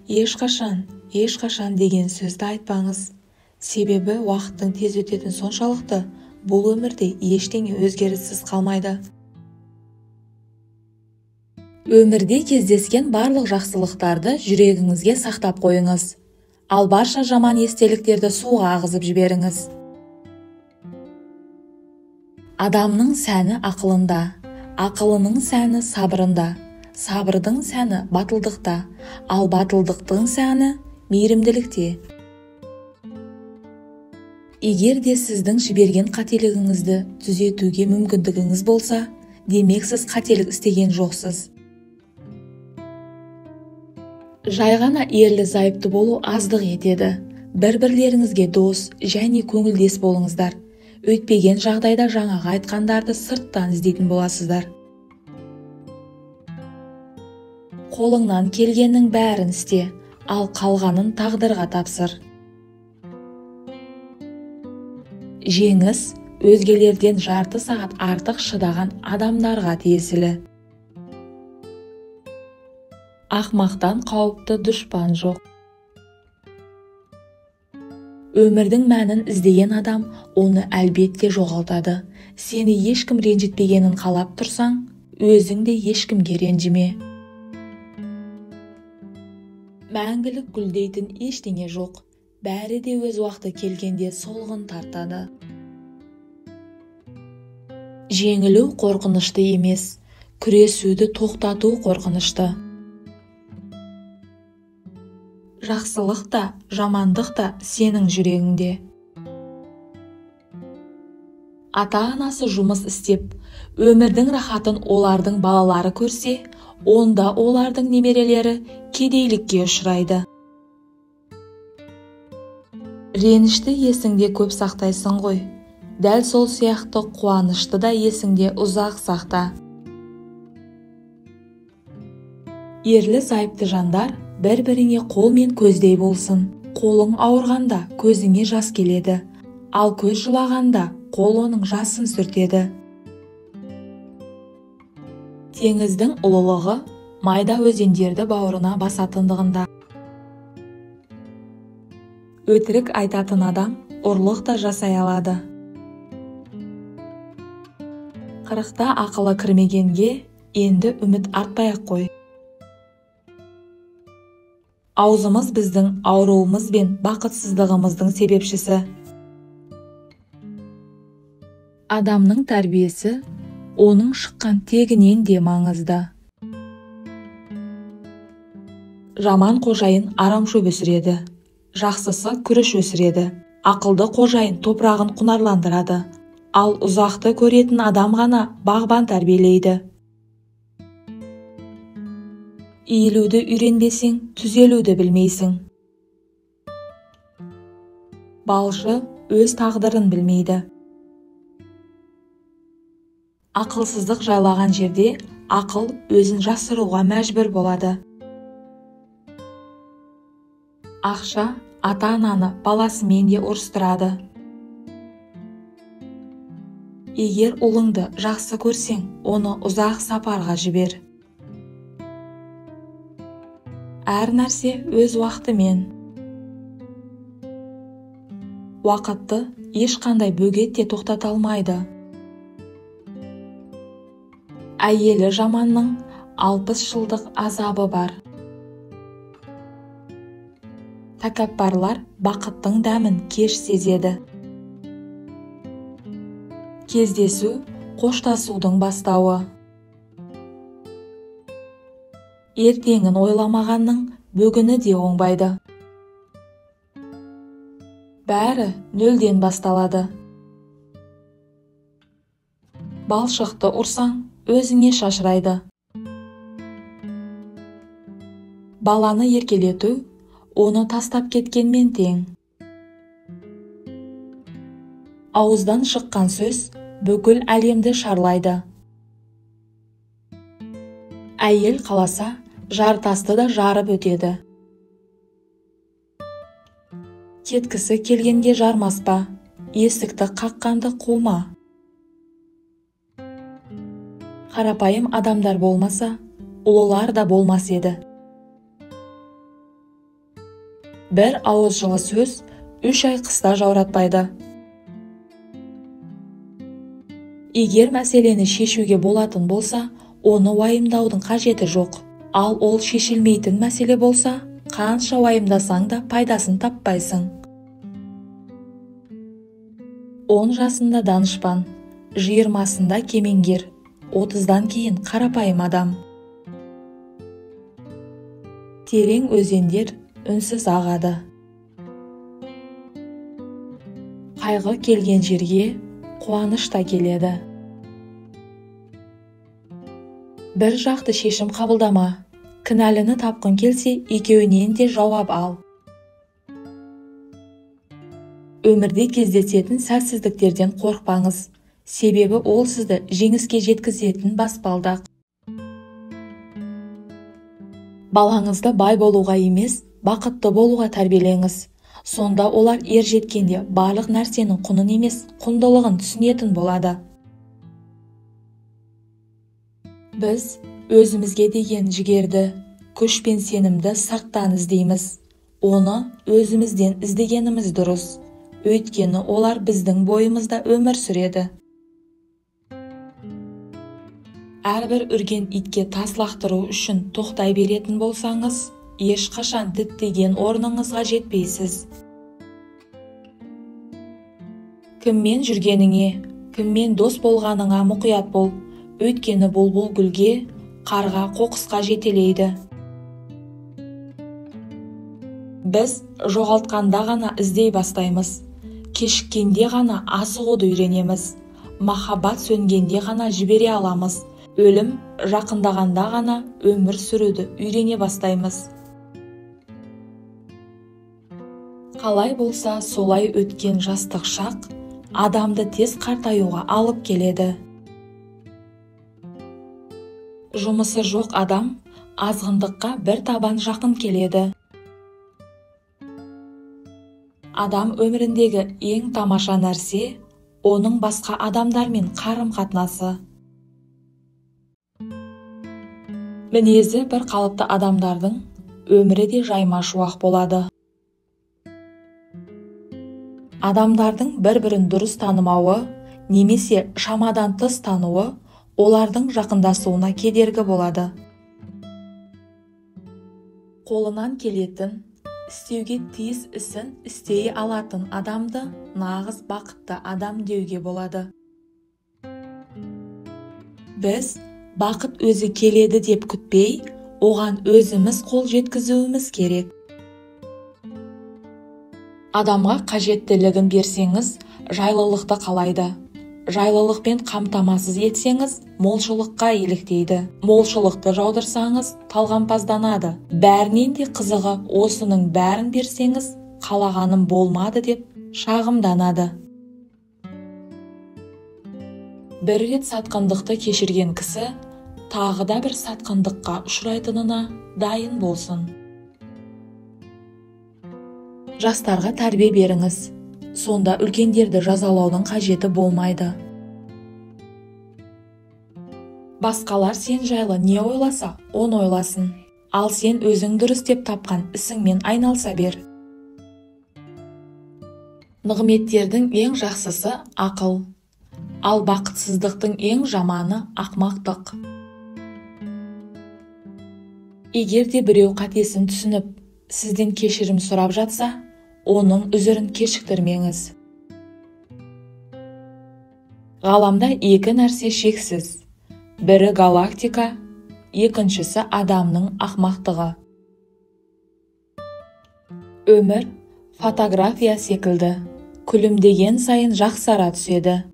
Ешқашан, ешқашан деген сөзді айтпаңыз. Себебі уақыттың тез өтетін соншалықты, бұл өмірде ештеңе өзгеріссіз қалмайды. Өмірде кездескен барлық жақсылықтарды жүрегіңізге сақтап қойыңыз. Ал барша жаман естеліктерді суға ағызып жіберіңіз. Адамның сәні ақылында, ақылының сәні сабырында, сабырдың сәні батылдықта, ал батылдықтың сәні мейірімділікте. Егер де сіздің жіберген қателігіңізді түзетуге мүмкіндігіңіз болса, демек сіз қателік істеген жоқсыз. Жай ғана ерлі-зайыпты болу аздық етеді. Бір-бірлеріңізге дос және көңілдес болыңыздар. Өйтпеген жағдайда жаңағы айтқандарды сырттан іздейтін боласыздар. Қолыңнан келгеннің бәрін істе, ал қалғанын тағдырға тапсыр. Жеңіс өзгелерден жарты сағат артық шыдаған адамдарға тиесілі. Ақмақтан қауіпті дұшпан жоқ. Өмірдің мәнін іздеген адам оны әлбетте жоғалтады. Сені ешкім ренжітпегенін қалап тұрсаң, өзің де ешкімге ренжіме. Мәңгілік гүлдейтін ештеңе жоқ. Бәрі де өз уақыты келгенде солғын тартады. Жеңілу қорқынышты емес, күресуді тоқтату қорқынышты. Жақсылық та, жамандық та сенің жүрегіңде. Ата-анасы жұмыс істеп, өмірдің рахатын олардың балалары көрсе, онда олардың немерелері кедейлікке ұшырайды. Ренішті есіңде көп сақтайсың ғой. Дәл сол сияқты қуанышты да есіңде ұзақ сақта. Ерлі-зайыпты жандар бір-біріңе қол мен көздей болсын. Қолың ауырғанда көзіңе жас келеді, ал көз жылағанда қол оның жасын сүртеді. Теңіздің ұлылығы майда өзендерді бауырына басатындығында. Өтірік айтатын адам ұрлық та жасай алады. 40-та ақылы кірмегенге енді үміт артпай-ақ қой. Аузымыз біздің ауруымыз бен бақытсыздығымыздың себепшісі. Адамның тәрбиесі оның шыққан тегінен де маңызды. Жаман қожайын арамшөп өсіреді, жақсысы күріш өсіреді. Ақылды қожайын топырағын құнарландырады, ал ұзақты көретін адам ғана бағбан тәрбиелейді. Иілуді үйренбесең, түзелуді білмейсің. Балшы өз тағдырын білмейді. Ақылсыздық жайлаған жерде ақыл өзін жасыруға мәжбүр болады. Ақша ата-ананы баласымен де ұрыстырады. Егер ұлыңды жақсы көрсең, оны ұзақ сапарға жібер. Әр нәрсе өз уақытымен. Уақытты ешқандай бөгет те тоқтата алмайды. Әйелі жаманның 60 жылдық азабы бар. Тәкаппарлар бақыттың дәмін кеш сезеді. Кездесу қоштасудың бастауы. Ертеңін ойламағанның бүгіні де оңбайды. Бәрі нөлден басталады. Балшықты ұрсаң, өзіңе шашырайды. Баланы еркелету, оны тастап кеткенмен тең. Ауыздан шыққан сөз бүкіл әлемді шарлайды. Әйел қаласа, жартасты да жарып өтеді. Кеткісі келгенге жармаспа, есікті қаққанды қума. Қарапайым адамдар болмаса, ұлылар да болмас еді. Бір ауыз жылы сөз 3 ай қыста жауратпайды. Егер мәселені шешуге болатын болса, оны уайымдаудың қажеті жоқ. Ал ол шешілмейтін мәселе болса, қанша уайымдасаң да пайдасын таппайсың. 10 жасында данышпан, 20-сында кемеңгер, 30-дан кейін қарапайым адам. Терең өзендер үнсіз ағады. Қайғы келген жерге қуаныш та келеді. Бір жақты шешім қабылдама. Кінәліні тапқың келсе, екеуінен де жауап ал. Өмірде кездесетін сәтсіздіктерден қорықпаңыз, себебі ол сізді жеңіске жеткізетін баспалдақ. Балаңызды бай болуға емес, бақытты болуға тәрбиелеңіз. Сонда олар ер жеткенде барлық нәрсенің құнын емес, құндылығын түсінетін болады. Біз өзімізге деген жігерді, күш пен сенімді сырттан іздейміз. Оны өзімізден іздегеніміз дұрыс. Өйткені олар біздің бойымызда өмір сүреді. Әрбір үрген итке тас лақтыру үшін тоқтай беретін болсаңыз, ешқашан діттеген орныңызға жетпейсіз. Кіммен жүргеніңе, кіммен дос болғаныңа мұқият бол, өйткені бұлбұл гүлге, қарға қоқысқа жетелейді. Біз жоғалтқанда ғана іздей бастаймыз, кешіккенде ғана асығуды үйренеміз, махаббат сөнгенде ғана жібере аламыз, өлім жақындағанда ғана өмір сүруді үйрене бастаймыз. Қалай болса солай өткен жастық шақ адамды тез қартаюға алып келеді. Жұмысы жоқ адам азғындыққа бір табан жақын келеді. Адам өміріндегі ең тамаша нәрсе оның басқа адамдармен қарым-қатынасы. Мінезі бір қалыпты адамдардың өмірі де жайма шуақ болады. Адамдардың бір-бірін дұрыс танымауы немесе шамадан тыс тануы олардың жақындасуына кедергі болады. Қолынан келетін, істеуге тиіс ісін істей алатын адамды нағыз бақытты адам деуге болады. Біз бақыт өзі келеді деп күтпей, оған өзіміз қол жеткізуіміз керек. Адамға қажеттілігін берсеңіз, жайлылықты қалайды. Жайлылықпен қамтамасыз етсеңіз, молшылыққа еліктейді. Молшылықты жаудырсаңыз, талғампазданады. Бәрінен де қызығы, осының бәрін берсеңіз, қалағаным болмады деп шағымданады. Бір рет сатқындықты кешірген кісі, тағы да бір сатқындыққа ұшырайтынына дайын болсын. Жастарға тәрбие беріңіз. Сонда үлкендерді жазалаудың қажеті болмайды. Басқалар сен жайлы не ойласа, оны ойласын. Ал сен өзің дұрыс деп тапқан ісіңмен айналса бер. Нығметтердің ең жақсысы ақыл, ал бақытсыздықтың ең жаманы ақмақтық. Егер де біреу қатесін түсініп, сізден кешірім сұрап жатса, оның үзірін кешіктірмеңіз. Ғаламда екі нәрсе шексіз. Бірі галактика, екіншісі адамның ақмақтығы. Өмір фотография секілді, күлімдеген сайын жақсара түседі.